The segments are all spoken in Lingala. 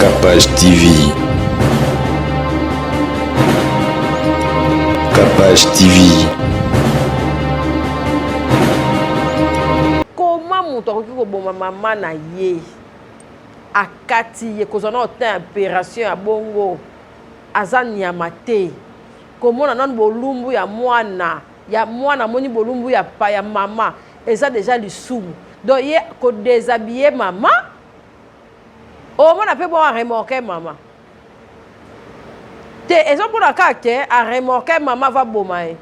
Capage TV. Capage TV. Koma moto akoki koboma mama na ye akati ye kozwa na otin operation ya bongo aza nyama te komona nanu bolumbu ya mwana ya mwana amoni bolumbu ya pa ya mama eza deja lisumu donc ye ko deshabiller mama omona mpe bongo aremorke mama te eza mpona kaka ke aremorke mama va boma ye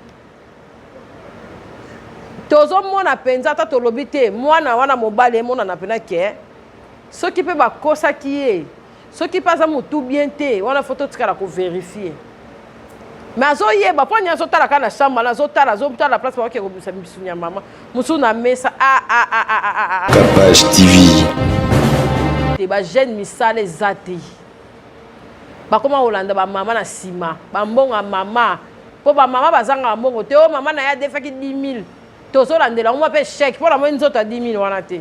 tozomona mpenza ata tolobi te mwana wana mobali emonana mpena ke soki mpe bakosaki ye soki mpe aza motu bien te wana fo totikala koverifie mais azoyeba mpo ani azotala kaka na chambre wana azotala azotala place bakoki kobimisa misuni ya mama mosusu na mesa a a a a a a Capage TV. Te ba jeune misala eza te bakoma kolanda bamama na nsima bambongo ya mama mpo bamama bazangaka mbongo te oyo oh, mama na ye adefaki 10 000 tozolandela yango mwa mpe chèque mpo na moi nzoto ya 10 000 wana te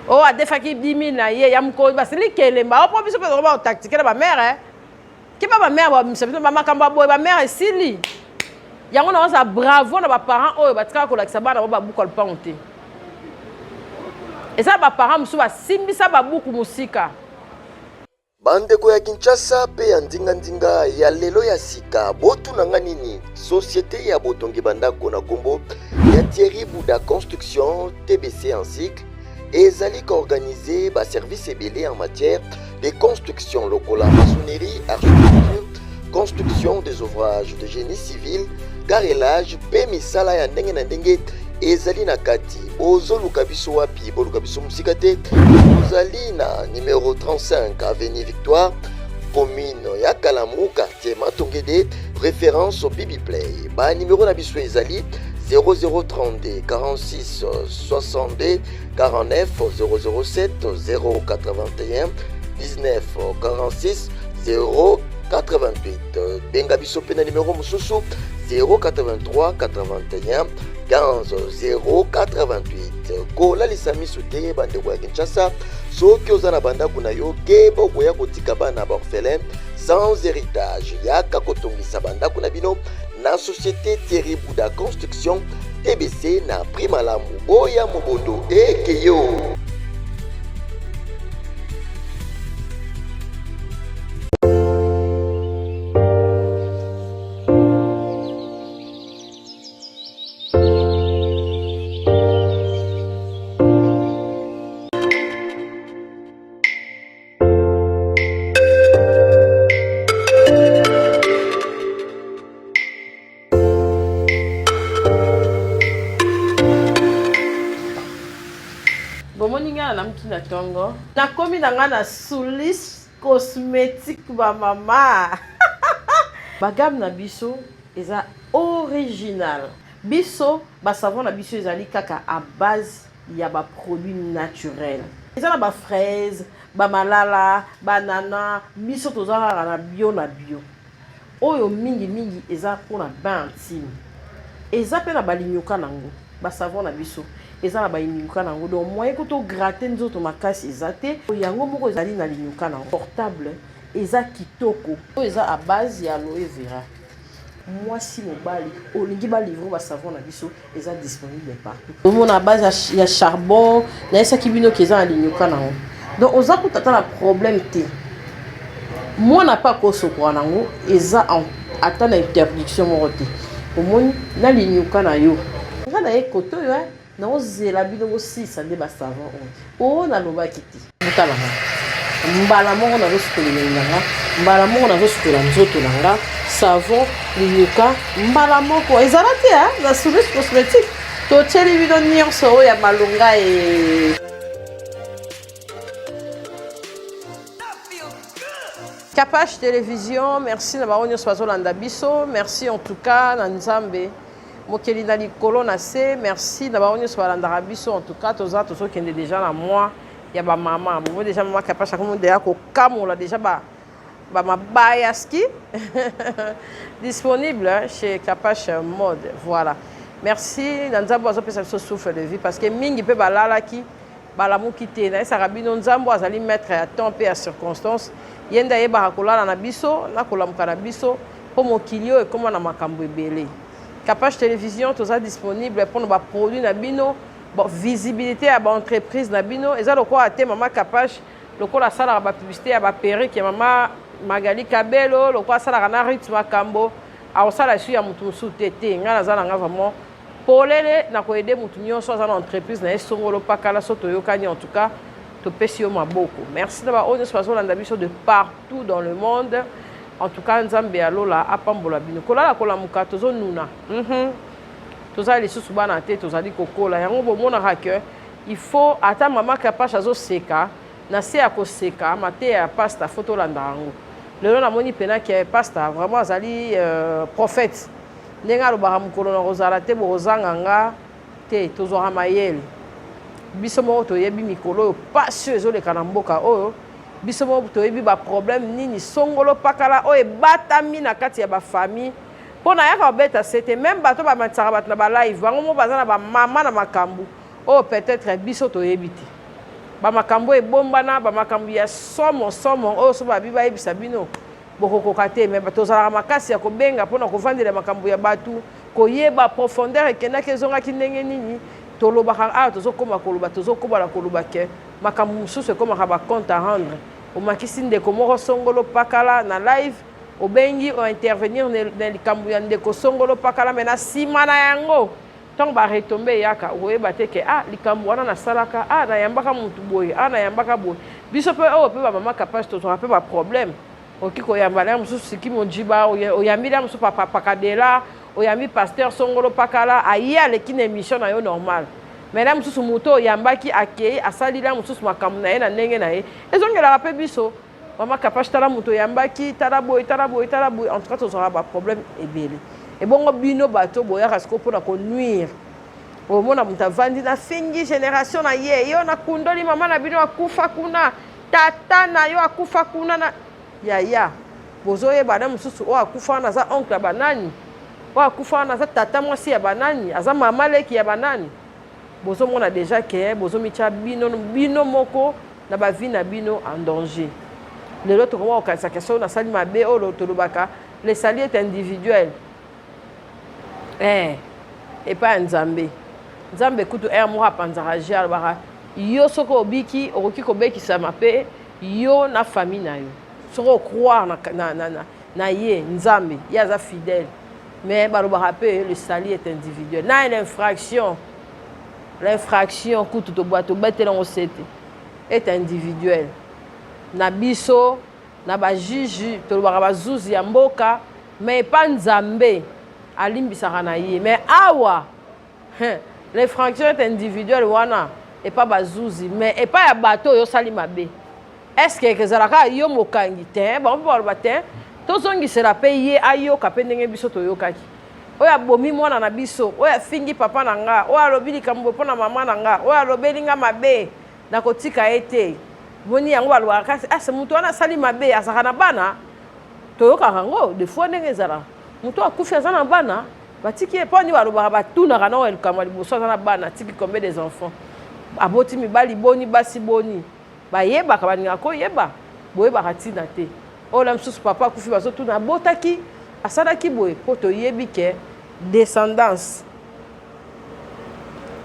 oyo oh, adefaki 10 000 na ye ya mokolo basili kelemba o oh, mpo biso mpe tokoma kotaktikela bamere eh. keba bamere babimisa biso bamakambo ya boye bamere esili yango naoza bravo na baparent oyo batikaka kolakisa bana bango babuku ya lopango te eza baparent mosusu basimbisa babuku mosika Bandeko ya Kinshasa pe ya nzinga-nzinga ya lelo ya sika, botuna nga nini? Societe ya botongi bandako na kombo ya Thierry Bouda Construction TBC en cycle ezali ko organiser ba services ebele en matière de construction lokola maçonnerie, architecture, construction des ouvrages de génie civil, carrelage pe misala ya ndenge na ndenge ezali na kati. Bozoluka biso wapi? Boluka biso mosika te, tozali na numero 35 avenue Victoire, commune ya Kalamu, quartier Matongede, référence Bibi Play. Ba numéro na biso ezali 0032 46 62 49 007 081 19 46 088. Benga biso pe na numéro mosusu 083 81 15 088. Kolalisa miso te bandeko ya Kinshasa, soki oza na bandako na yo keba okoya kotika bana ba orphelin sans héritage. Yaka kotongisa bandako na bino na société Thierry Bouda Construction TBC na prix malamu. Boya mobondo ekeyo. Bomoni ngai nalamuki na tongo, nakomi na ngai na Sulis Cosmetique ba mama. Ba gamme na biso eza original. Biso ba savon na biso ezali kaka à base ya ba produits naturels. Eza na ba fraise, ba malala, ba nana, biso toza kaka na bio na bio. Oyo mingi mingi eza pona bain intime. Eza pe na ba linyoka nango, ba savon na biso eza na ba linyoka nango donc moyen kutu o gratter nzoto makasi eza te. Yango moko ezali na linyoka nango. Portable eza kitoko. Oyo eza à base ya aloe vera. Mwasi mobali olingi ba livre ba savon na biso eza disponible partout. Omona base ya charbon nayesaki bino ke eza na linyoka nango donc oza kuta ata na problème te mwana mpe akosokola nango eza ata na interdiction moko te omoni na linyoka na yo nga na ye kote oyo Naozela bino bosilisa nde ba savon oyo. Oh nalobaki te. Botala nga. Mbala moko nazosukola elongi na nga, mbala moko nazosukola nzoto na nga, savon, linyuka, mbala moko. Ezala te hein, na Source Cosmetique. Totieli bino nyonso oyo ya malonga e. Kapash Television, merci na bango nyonso bazolanda biso. Merci en tout cas na Nzambe. Mokeli na likolo na se merci na bango nionso balandaka biso en tout cas toza tozokende dejà na mois ya ba mama bomoni dejà mama kapash akomi dejà kokamola dejà ba ba mabaya ski disponible chez kapash mode voilà merci na nzambe azopesa biso souffle de vie parce que mingi mpe balalaki. Balamuki te. Nayesaka bino Nzambe oyo azali maitre ya temps mpe ya circonstance, ye nde ayebaka kolala na biso na kolamuka na biso mpo mokili oyo ekoma na makambo ebele. Kapash Television toza disponible mpo na ba produits na bino, visibilite ya ba entreprise na bino. Eza lokola te mama Kapash lokola asalaka ba publicite ya ba perruque ya mama Magali Kabelo, lokola asalaka na Ruth Makambo, akosala lisusu ya moto mosusu te te. Ngai naza na nga vraiment polele na ko aider mutu nionso aza na entreprise na ye songolo pakala so toyokani en tout cas topesi yo maboko. Merci na ba oyo nionso bazolanda biso de partout dans le monde. En tout cas Nzambe ya lola apambola bino. Kolala kolamuka tozonuna. Toza lisusu bana te, tozali kokola. Yango bomonaka que il faut ata mama Kapash azoseka na se ya koseka mateya ya pasta faut tolanda yango. Lelo namoni pena que pasta vraiment azali prophète. Ndenge alobaka mokolo na kozala te bokozanga nga te, tozwaka mayele biso moko, toyebi mikolo oyo pasi oyo ezoleka na mboka oyo, biso moko toyebi ba problème nini songolo pakala oyo ebatami na kati ya ba famille. Mpo nayaka kobeta sete meme bato bamatisaka bato na ba live bango moko baza na ba mama na makambo oyo peut-être biso toyebi te, ba makambo oyo ebombana, ba makambo ya somo somo oyo so babi bayebisa bino bokokoka te. Mais tozalaka makasi ya kobenga mpona kovandela makambo ya bato, koyeba profondeur ekendaki ezongaki ndenge nini. Tolobaka awa, tozokoma koloba, tozokoba na koloba ke makambo mosusu ekomaka ba compte à rendre. Omakisi ndeko moko songolo pakala na live, obengi ointervenir na likambo ya ndeko songolo pakala, mais na nsima na yango ntango ba retombées eyaka, okoyeba te ke ah, likambo wana nasalaka, ah, nayambaka mutu boye, ah, nayambaka boye. Biso mpe oyo mpe bamama Kapash tozwaka mpe baproblème. Okoki koyamba na mosusu Siki Mojiba, oyambi na mosusu Papa Pakadela, oyambi pasteur songolo pakala, aye aleki na émission na yo normal, mais na mosusu moto oyambaki akei asali na mosusu makambo na ye na ndenge na ye, ezongelaka mpe biso mama Kapash: tala moto oyambaki, tala boye, tala boye, tala boye. En tout cas tozwaka baproblème ebele. Ebongo bino bato boyaka sikoyo mpona konuire, omona moto avandi, nafingi génération na ye, yo nakundoli mama na bino akufa kuna, tata na yo akufa kuna na yaya, bozoyeba na mosusu oyo akufa wana aza oncle ya banani, oyo akufa wana aza tata mwasi ya banani, aza mama leki ya banani. Bozomona déjà ke bozomitya bino bino moko na bavie na bino en danger. Lelo tokoma kokanisa ke soki nasali mabe, oyo tolobaka le salut est individuel, epai ya Nzambe. Nzambe kutu ere moko apanzaka je, alobaka yo soki obiki okoki kobekisama mpe yo na famille na yo, soki ocroire na ye Nzambe, ye aza fidèle. Mais balobaka mpe le salut est individuel na l'infraction. L'infraction kutu tobetela yango sete est individuel na biso na bajuge, tolobaka bazuzi ya mboka, mais epa Nzambe alimbisaka na ye. Mais awa l'infraction est individuelle wana epa bazuzi, mais epa ya bato oyo osali mabe, est ce que ezalaka yo mokangi te? Bango mpe baloba te, tozongisela mpe ye ayoka mpe ndenge biso toyokaki. Oyo abomi mwana na biso, oyo afingi papa na nga, oyo alobi likambo mpo na mama na nga, oyo alobeli nga mabe, nakotika ye te. Moni yango balobaka kasi ase moto wana asali mabe azalaka na bana. Toyokaka yango des fois ndenge ezalaka, moto akufi aza na bana, batiki ye mpo ani? Balobaka, batunaka na oyo likambo ya liboso: aza na bana, atiki combien des enfants, aboti mibali boni, basi boni? Bayebaka, balingaka koyeba. Boyebaka ntina te oyo na mosusu papa akufi, bazotuna abotaki, asalaki boye, mpo toyebi ke descendance,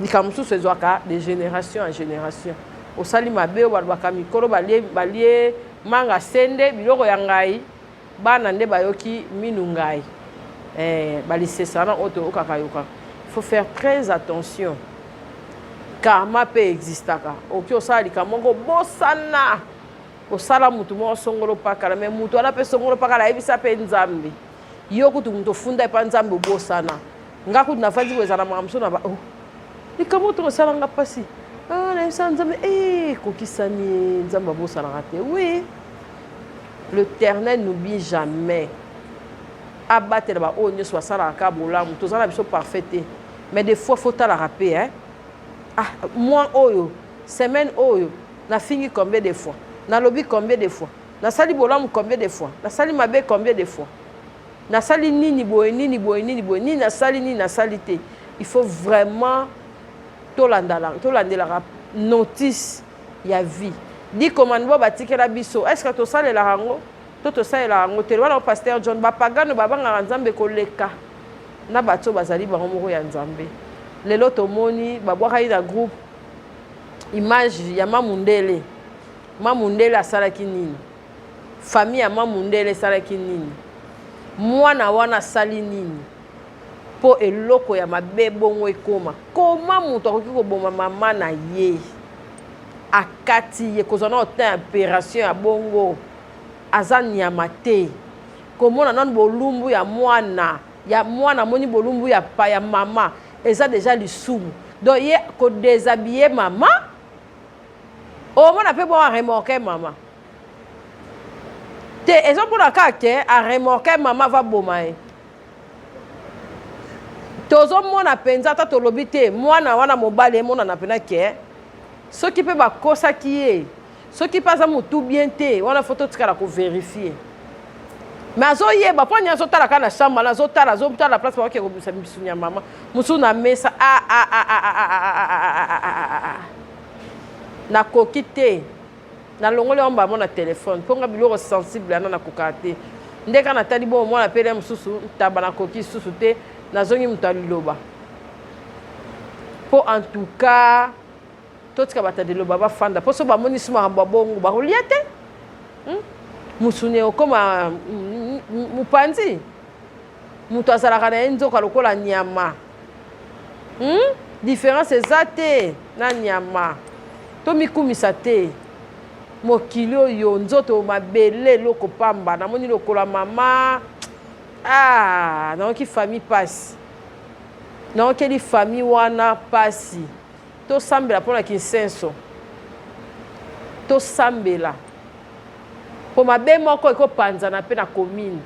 likambo mosusu ezwaka de génération en génération. Osali mabe, oyo balobaka mikolo balie manga sende biloko ya ngai, bana nde bayoki minu ngai, balisesa wana oyo toyokaka yokaka. Il faut faire très attention, karma mpe existaka. Okoki osala likambo moko, bosana kosala mutu moko songolo pakala, mais mutu wana mpe songolo pakala ayebisa mpe Nzambe. Yo kutu mutu ofunda epa Nzambe, obosana. Nga kutu nafandi boye, ezala makambo mosusu na ba oh, likambo to osalanga mpasi, ah, nayebisa Nzambe, ekokisami. Nzambe abosanaka te. Oui, l'Éternel n'oublie jamais. Abatela baoyo nyonso basalaka kaka bolamu. Toza na biso parfait te, mais des fois faut talaka mpe, hein? Ah, mois oyo, semaine oyo, nafingi combien de fois, nalobi combien de fois, nasali bolamu combien de fois, nasali mabe combien de fois, nasali nini boye, nini boye, nini boye, nini nasali, nini nasali te. Il faut vraiment tolandelaka. Notice ya vie. Dix commandements batikela biso, est ce que tosalelaka yango to tosalelaka yango te? Loba na pasteur John, ba pagano babangaka Nzambe koleka na bato oyo bazali bango moko ya Nzambe. Lelo tomoni babwakaki na groupe image ya mamundele. Mamundele asalaki nini? Famille ya mamundele esalaki nini? Mwana wana asali nini? Mpo eloko ya mabe bongo ekoma. Koma moto akoki koboma mama na ye? Akati ye kozwa nano temps ya operation ya bongo, aza nyama te. Komona nano bolumbu ya mwana ya mwana, amoni bolumbu ya pa ya mama eza deja lisumu. Donc ye ko deshabiller mama, omona mpe bongo aremorke mama te, ezomona kaka ke aremorke mama va boma ye. Tozomona mpenza ata tolobi te mwana wana mobali emonana mpena ke soki mpe bakosaki ye, soki mpe aza motu bien te, wana fo totikala koverifier. Me azoyeba mpo nini azotala kaka na chambre wana, azotala azotala place bakoki kobimisa misuni ya mama mosusu na mesa. Nakoki te, nalongoli yango mbamo na telefone mpo nga biloko sensible wana nakokaka te. Nde kaka natali bongo mwana pele mosusu ntaba, nakoki lisusu te, nazongi moto ya liloba. Mpo en tout cas totika bato ya liloba bafanda, mpo so bamoni su makambo ya bongo bakolia te. Mosuni ekokoma mopanzi, moto azalaka na ye nzoka lokola nyama. Différence eza te na nyama. Tomikumisa te, mokili oyo nzoto mabele eloko pamba. Namoni lokola mama, ah, nayoki famille pasi, nayokeli famille wana pasi. Tosambela mpona kinsenso, tosambela mpo mabe moko ekopanzana mpe na commune,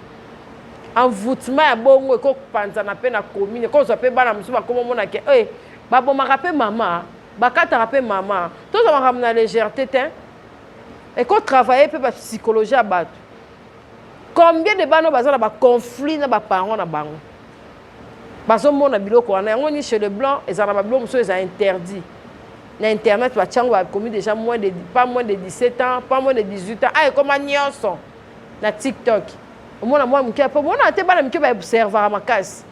envoûtement ya bongo ekopanzana mpe na commune, ekozwa mpe bana mosusu bakoma omona ke eh, babomaka mpe mama, bakataka mpe mama. Tozwa makambo na légèreté te, ekotravaille mpe bapsychologie ya bato. Combien de bana baza na baconflit na baparent na bango, bazomona biloko wana yango ni chez le blanc ezala na babiloko mosusu eza interdit na internet, batiango bakomi déjà moins de, pas moins de 17 ans, pas moins de 18 ans. Ah, ekoma nyonso na TikTok, omona mwa moke mpo omona te bana mike baobservaka makasi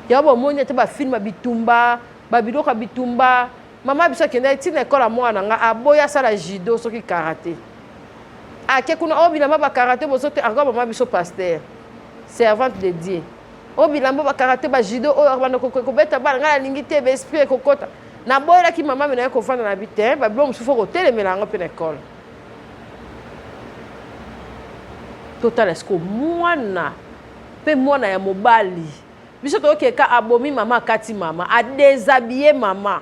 yango, bomoni ate bafilme ya bitumba, babiloko ya bitumba. Mama biso akendaki ntina ekole ya mwana nga, aboyi asala judo soki karate, ake kuna oyo bilamba bakarate bozo te. Encore mama biso pasteur, servante de Dieu, oyo bilamba bakarate bajudo oyo banda kobeta bana, ngai nalingi te, baesprit ekokota. Naboyelaki mama me naye kovanda na bi te, babilo mosusu fo kotelemela yango mpe na ekole. Totala esiko mwana mpe mwana ya mobali biso tokeka abomi mama, akati mama, adéshabille mama.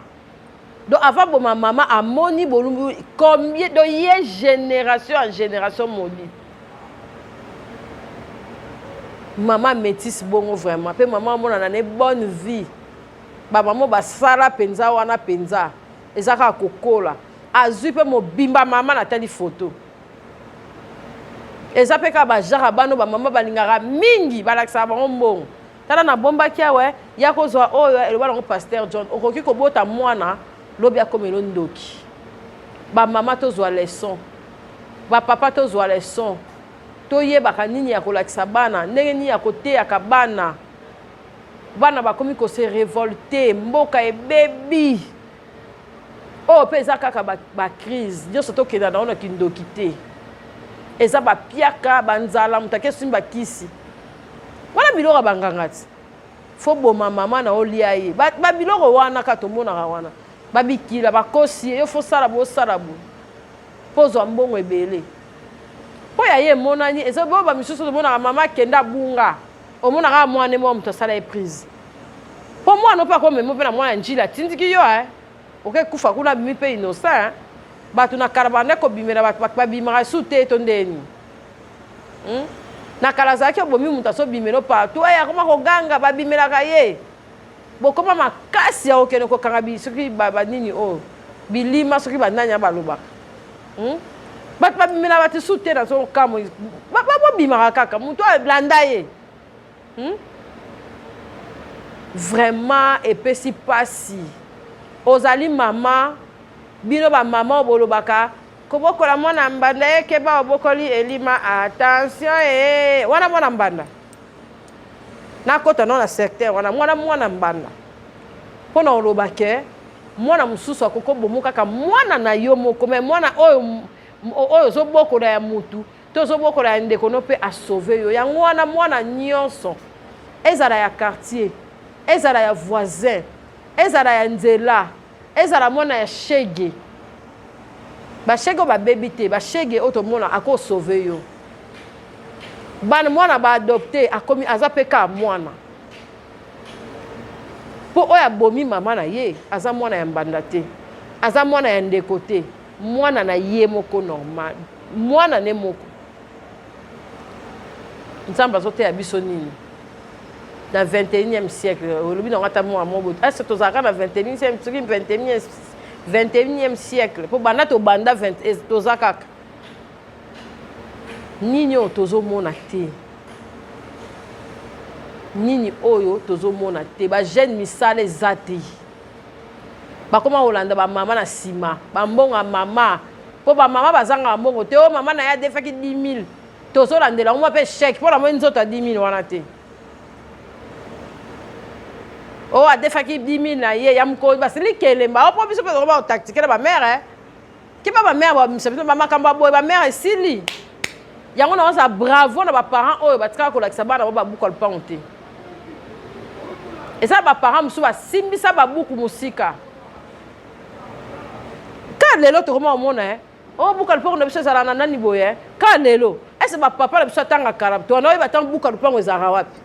Donc avant boma mama amoni bolumbu combien. Donc ye génération en génération maudit mama métisse bongo vraiment. Mpe mama amonana ne bonne vie, bamama basala mpenza wana mpenza eza kaka kokola, azwi mpe mobimba mama. Natali foto eza mpe kaka bajara bano bamama balingaka mingi, balakisaka bango mbongo. Tala nabombaki awa ya kozwa oyo eloba nango pasteur John, okoki kobota mwana lobi akomelo ndoki. Bamama tozwa leçon, bapapa tozwa leçon, toyebaka nini ya kolakisa bana, ndenge nini ya koteyaka bana. Bana bakomi kose révolter, mboka ebebi. Oyo mpe eza kaka bacrise nyonso tokenda nango na kindoki te, eza bapiaka banzala, moto ake simba bakisi wana, biloko ya banganga ti fo boma mama na olia ye, babiloko wana kaka tomonaka wana, babikila bakosi ye, yo fo sala bo osala boye mpo ozwa mbongo ebele. Mpo ya ye emonani eza boyo, bamisusu tomonaka mama akende abunga, omonaka mwana mwa moto asala ye prise mpo mwana mpe akomema mpe na mwana njila atindiki yo eh. Oke kufa kuna abimi mpe innocent. Bato na kala banda kobimela bato babimaka su te to ndeni, Na kala azalaki obomi moto azobimela partout, ay akoma koganga, babimelaka ye. Bokoma makasi ya kokende kokanga soki banini oyo bilima soki banani ya balobaka, Bato babimela bato su te, nazokamwa, babimaka kaka moto alanda ye, Vraiment epesi pasi. Ozali mama. Bino ba mama oyo bolobaka kobokola mwana mbanda ye keba obokoli elima attention ee wana mwana mbanda nakota nao na secteur wana mwana mwana mbanda mpo na oloba ke mwana mosusu akoki kobomo kaka mwana na yo moko me mwana oyo oyo ozobokola ya mutu to ozobokola ya ndeko no mpe asauve yo yango wana mwana nyonso ezala ya quartier ezala ya voisin ezala ya nzela Ezala mwana ya shege. Ba shege oyo babebi te, ba shege oyo tomona ako sauver yo. Bana mwana ba adopte akomi aza pe kaka mwana. Po oyo abomi mama na ye aza mwana ya mbanda te. Aza mwana ya ndeko te. Mwana na ye moko normal. Mwana ne moko. Nzambe azoteya biso nini? Na 21e siècle, olobi nango ata mwa mwa boye. Est-ce tozalaka na 21e soki 21e 21e siècle po banda tobanda 20 toza kaka nini oyo tozomona te nini oyo tozomona te ba jeune misala eza te bakoma kolanda bamama na nsima bambongo ya mama mpo bamama bazangaka mbongo te oyo oh, mama na ye adefaki 10 000 tozolandela yango mwa mpe chèque mpo na moi nzoto ya 10 000 wana te oyo oh, adefaki 10 000 na ye ya mokolo basili kelemba o oh, mpo biso mpe tokoma kotaktikela bamere eh. keba bamere babimisa biso bamakambo ya boye bamere esili yango na oza bravo na baparent oyo batikaka kolakisa bana bango babuku ya lopango te eza baparent mosusu basimbisa babuku mosika ka lelo tokoma komona eh? o oh, buka lupango na biso ezalaka na nani boye eh? ka lelo ese bapapa na biso atanga kala to wana oyeba ntango buka lupango ezalaka wapi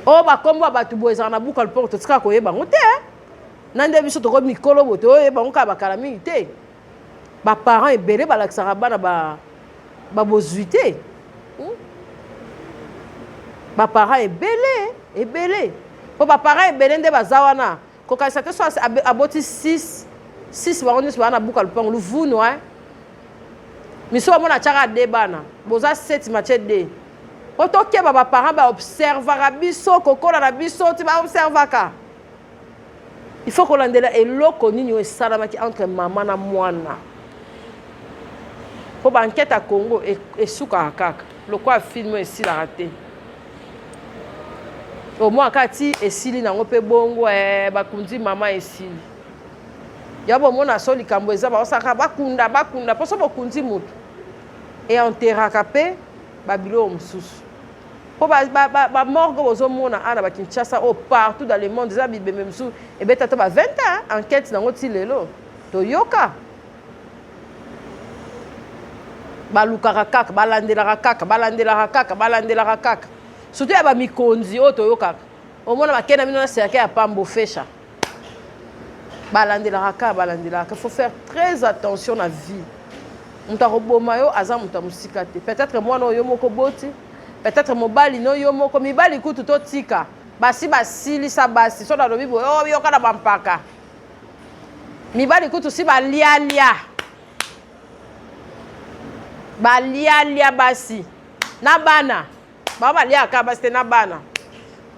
o oh, bakombo ya bato boye ezalaka na buka lupango totikaka koyeba yango te eh? na nde biso tokomi mikolo boye toyeba yango kaka bakala mingi te baparent ebele balakisaka bana babozwi te hmm? baparent ebele ebele mpo baparent ebele nde baza wana Kokanisa te so aboti 6 6 bango nyonso baa na buka lupango luvunu eh? miso bamona atyaka de bana boza 7 matie de po tokeba baparent baobservaka biso kokola na biso ti baobservaka il faut kolandela eloko nini oyo esalamaki entre mama na mwana mpo bankete ya congo esukaka kaka lokola filme oyo esilaka te omwa kaka ti esili nango mpe bongo eh, bakundi mama esili ya bomona so likambo eza baosaka bakunda bakunda mpo so bokundi motu eenteraka mpe babiloko mosusu mpo bamorgue ba, ba, bozomona awa na bakinshasa oyo partout dans le monde eza bibembe mosusu ebeta ata ba 20 ans enquête nango ti lelo toyoka balukaka kaka balandelaka kaka balandelaka kaka balandelaka kaka surtout ya bamikonzi oyo toyokaka omona bakei na bino na cercueil ya pambo fesha balandelaka kaka balandelaka faut faire très attention na vie moto akoboma yo aza moto ya mosika te peut-être mwana oyo yo moko boti peut-être mobali no yo moko mibali kutu totika basi basilisa basi so nalobi boye oyo oh, yoka na bampaka mibali kutu si balialia balialia basi na bana bango baliaka basi te na bana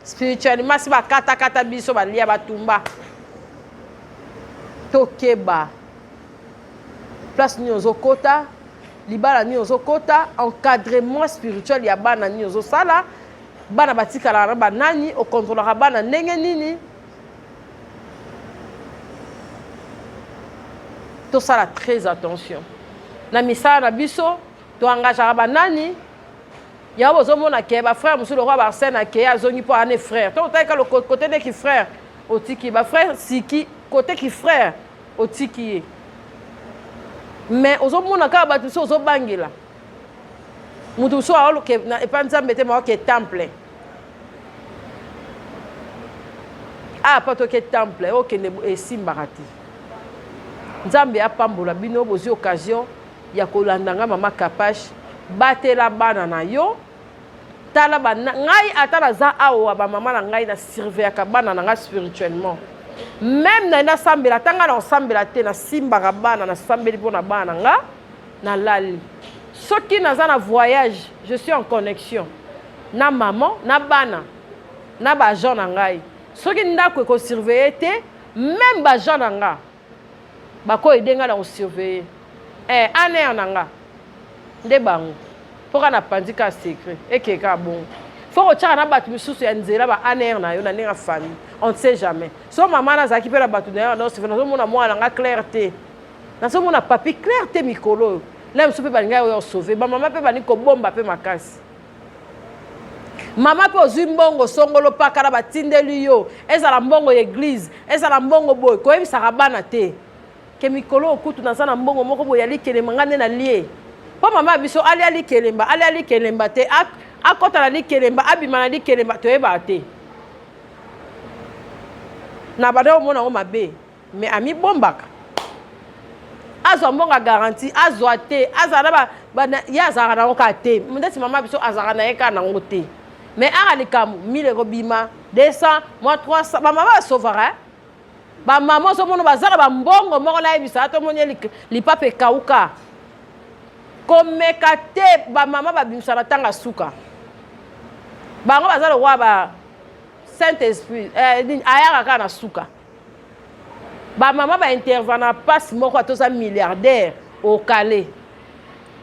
spirituellement si bakatakata biso balia batumba tokeba place nini ozokota libala nini ozokota encadrement spirituel ya bana nini ozosala bana batikalaka na banani okontrolaka bana ndenge nini tosala très attention na misala na biso toengageaka banani yango bozomona ke bafrère mosusu lokola baarsène akei azongi mpo ane frère to otalika kote nde ki frère otiki bafrère siki kote ki frère otiki ye mais ozomona kaka bato mosusu ozobangela moto mosusu aoluke epa nzambe te maoke temple ah pa toke temple okende esimbaka te nzambe apambola bino bozwi occasion ya kolanda nga mama kapash batela bana na yo tala bana ngai ata naza awa bamama na ngai na surveillaka bana na ngai spirituellement meme na nasambela ata ngai nakosambela te nasimbaka bana nasambeli mpo na bana na nga nalali soki naza na voyage je suis en connexion na maman na bana na ba agent na ngai soki ndako ekosurveille te meme ba agent na nga. Bako aider nga na ko surveiller. Eh, ANR na nga nde bango. Mpo kaka napanzi kaka secret ekee kaka bongo. Faut kotiaka na bato misusu ya nzela ba ANR na yo na ndenge ya famille. On ne sait jamais. So mama na azalaki mpe na bato na ye na nazomona mwana na nga clair te. Nazomona papi clair te mikolo oyo. Na mosusu mpe balingi oyo sauver. Ba mama mpe balingi kobomba mpe makasi. Mama mpe ozwi mbongo songolo pakala batindeli yo, ezala mbongo ya eglise, ezala mbongo boye, koyebisaka bana te ke mikolo oyo kutu naza na mbongo moko boye ya likelemba nga nde nalie. Mpo mama ya biso alia likelemba, alia likelemba te, akɔta na likelemba, abima na likelemba, toyebaka te. Na banda komona yango mabe. Mais amibombaka. Azwa mbongo ya garantie, azwa te, azala na ba, ba ye azalaka nango kaka te. Ndeti mama biso azalaka na ye kaka nango te. Mais aka likambo 1000 ekobima, 200, mwa 300, ba mama basovaka eh? Ba mama ozomona baza na ba mbongo moko nayebisa ata omoni lipapa ekauka. Komeka te ba mama babimisa na ntango ya suka. Bango baza lokola ba Saint Esprit, eh, ayaka kaka na suka. Ba mama ba intervenant pasi moko ata oza milliardaire okale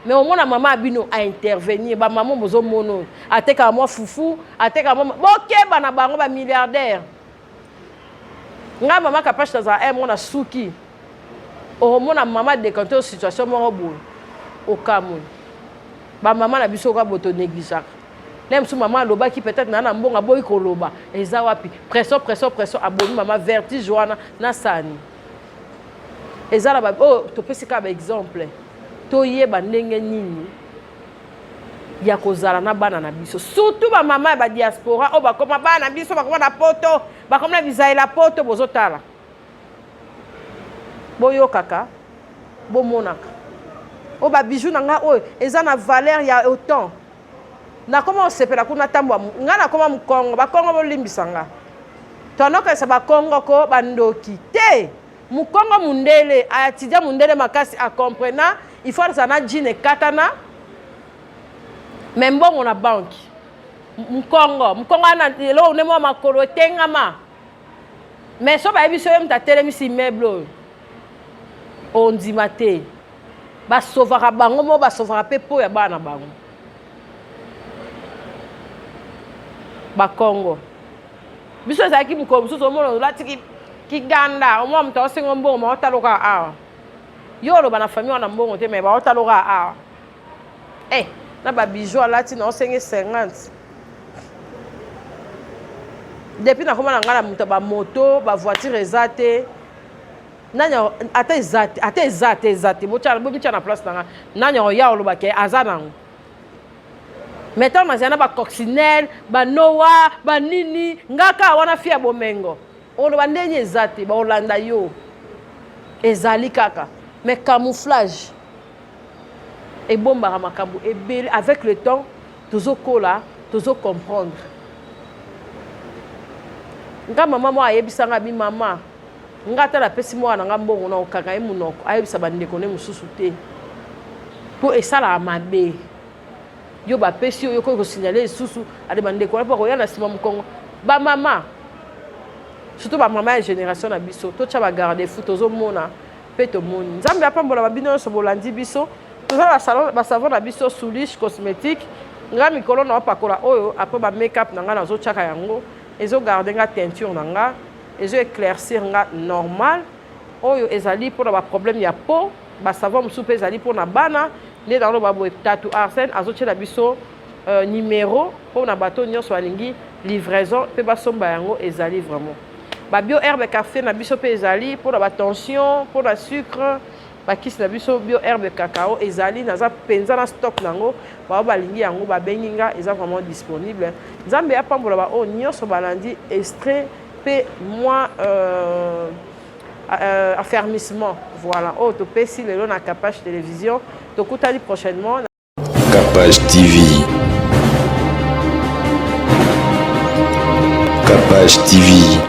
mais omona mama ya bino a intervenir. Ba mama bozomona oyo atekaka mwa fufu, atekaka mwa, bokeba na bango ba milliardaire. Nga mama Kapash nazala eh, mona suki okomona mama décanter situation moko boye okamwe. Ba mama na biso kaka boto négligeaka. Na mosusu mama alobaki peut-être na na mbongo aboyi koloba eza wapi, pression pression pression abomi mama, vertige wana na sani eza na ba oyo topesi kaka ba exemple toyeba ndenge nini ya kozala na bana na biso, surtout ba mama ya ba diaspora oyo bakoma bana na biso, bakoma na poto, bakoma na bizaela poto, bozotala boyokaka bomonaka oyo ba bijoux na nga oyo eza na valeur ya autant. Nakoma kosepela kuna tambwa nga nakoma mukongo bakongo bolimbisa nga toanokanisa bakongo ko bandoki te mukongo mundele ayatidia mundele makasi acomprena il faut azala na jean ekatana me mbongo na banque mukongo mukongo ana eloko ne mwa makolo etengama me so bayebi so ye moto atelemisi immeuble oyo ondima te. Basovaka bango moko, basovaka mpe po ya bana na bango. Bakongo biso ezalaki mokolo mosusu omona olati kiganda, omona moto aosenga mbongo ma otaloka awa, yo oloba na famille wana mbongo te, mais baotaloka awa eh, na babiju alati na osenge 50. Depuis nakoma na ngai na moto ya bamoto bavoiture eza te nani ata eza te, ata eza te, eza te, botia bomitia na place na nga, nani oya oloba ke aza nango? Mais ntango nazala na bacoccinelle banoa banini nga kaka wana fi ya bomengo oloba ndenge eza te, baolanda yo ezali kaka. Mais camouflage ebombaka makambo ebele. Avec le temps tozokola, tozo comprendre. Nga mama moko ayebisanga bi mama nga ata napesi mwana na nga mbongo na okanga ye monoko ayebisa bandeko ne mosusu te, mpo esalaka mabe. Yo bapesi yo, yokoki kosignale lisusu ale bandeko wana mpo akoya na nsima mokongo. Bamama surtout bamama ya génération na biso totya bagarde fou, tozomona mpe tomoni. Nzambe apambola babino nyonso bolandi biso. Toza basavon na biso Soulish cosmétique. Nga mikolo na opakola oyo après ba make up na nga nazotyaka yango, ezogarde nga teinture na nga, ezo éclaircir nga normal. Oyo ezali mpona ba problème ya peau. Basavon mosusu mpe ezali mpona bana. Nde naloba boye, Tatu Arsène azotyela biso numero mpona bato nyonso balingi livraison mpe basomba yango. Ezali vraiment ba bio herbe café na biso mpe ezali mpona ba tension, mpona sucre. Bakisi na biso bio herbe cacao ezali, naza mpenza na stock nango. Bao balingi yango babengi nga, eza vraiment disponible. Nzambe apambola ba oyo nyonso balandi extrait mpe mwa affermissement. Voilà oyo topesi lelo na Kapash Télévision. Tokutani prochainement. Kapash TV. Kapash TV.